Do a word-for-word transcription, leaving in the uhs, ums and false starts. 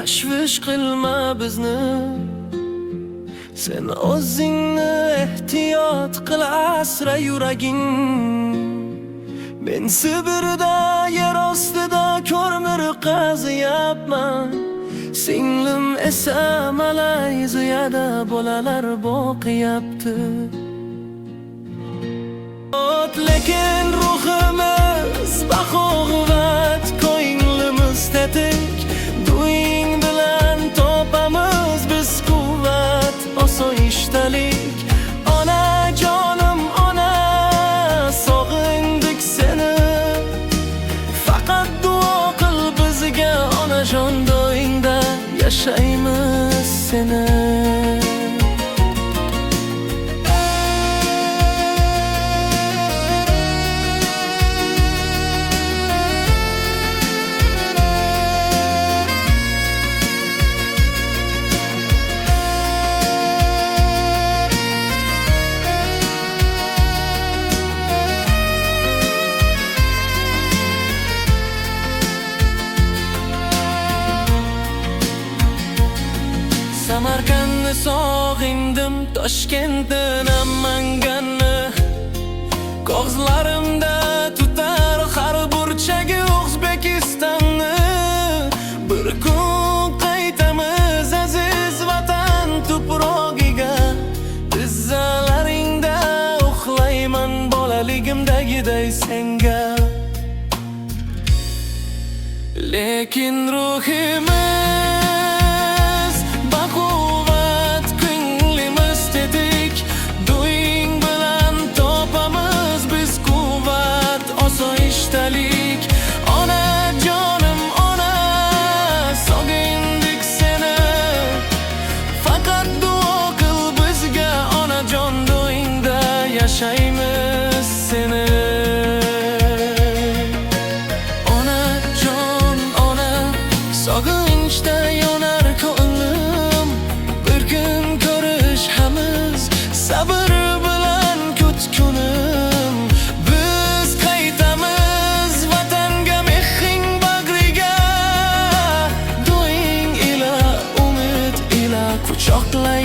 تەشۋىش قىلما بىزنى، سەن ئۆزۈڭنى ئېھتىيات قىل، ئاسرا يۈرىكىڭ. مەن سىبىردا، يەر ئاستىدا كۆمۈر قازىياپمەن. سىڭلىم ئېسە مالايزىيادا بالىلار بېقىياپتۇ. ئوت، لېكىن روھىمىز بەقۇۋۋەت، كۆڭلىمىز تېتىك. دۇيىڭ بىلەن توپىمىز بىز قۇۋۋەت، ئاسايىشتىلىك. ئانا جانىم، ئانا، سېغىندۇق سېنى. پەقەت دۇئا قىل بىزگە، ئاناجان، دۇيىڭدا ياشايمىز سېنى. سامارقەندنى سېغىندىم، تاشكەنتنى، نامانگاننى. كۆزلىرىمدە تۇتار ھەر بۇرچاقى ئۆزبېكىستاننى. بىر كۈن قايتىمىز ئەزىز ۋەتەن تۇپرىقىغا. تىزلىرىڭدە ئۇخلايمەن بالىلىكىمدىكىدەك سەنگە. لېكىن روھىمىز بەقۇۋۋەت، كۆڭلىمىز تېتىك. دۇيىڭ بىلەن توپىمىز بىز قۇۋۋەت، ئاسايىشتىلىك. ئانا جانىم، ئانا، سېغىندۇق سېنى. پەقەت دۇئا قىل بىزگە، ئاناجان، دۇيىڭدا ياشايمىز سېنى. ئاناجان، ئانا، سېغىنچتا يونار كۆڭلۈم. بىر كۈن كۆرۈشەمىز، سەۋر بىلەن كۈتكۈنۈم. بىز قايتىمىز ۋەتەنگە، مېھرىڭ باغرىغا. دۇيىڭ ئىلا، ئۈمىد ئىلا، قۇچاقلاي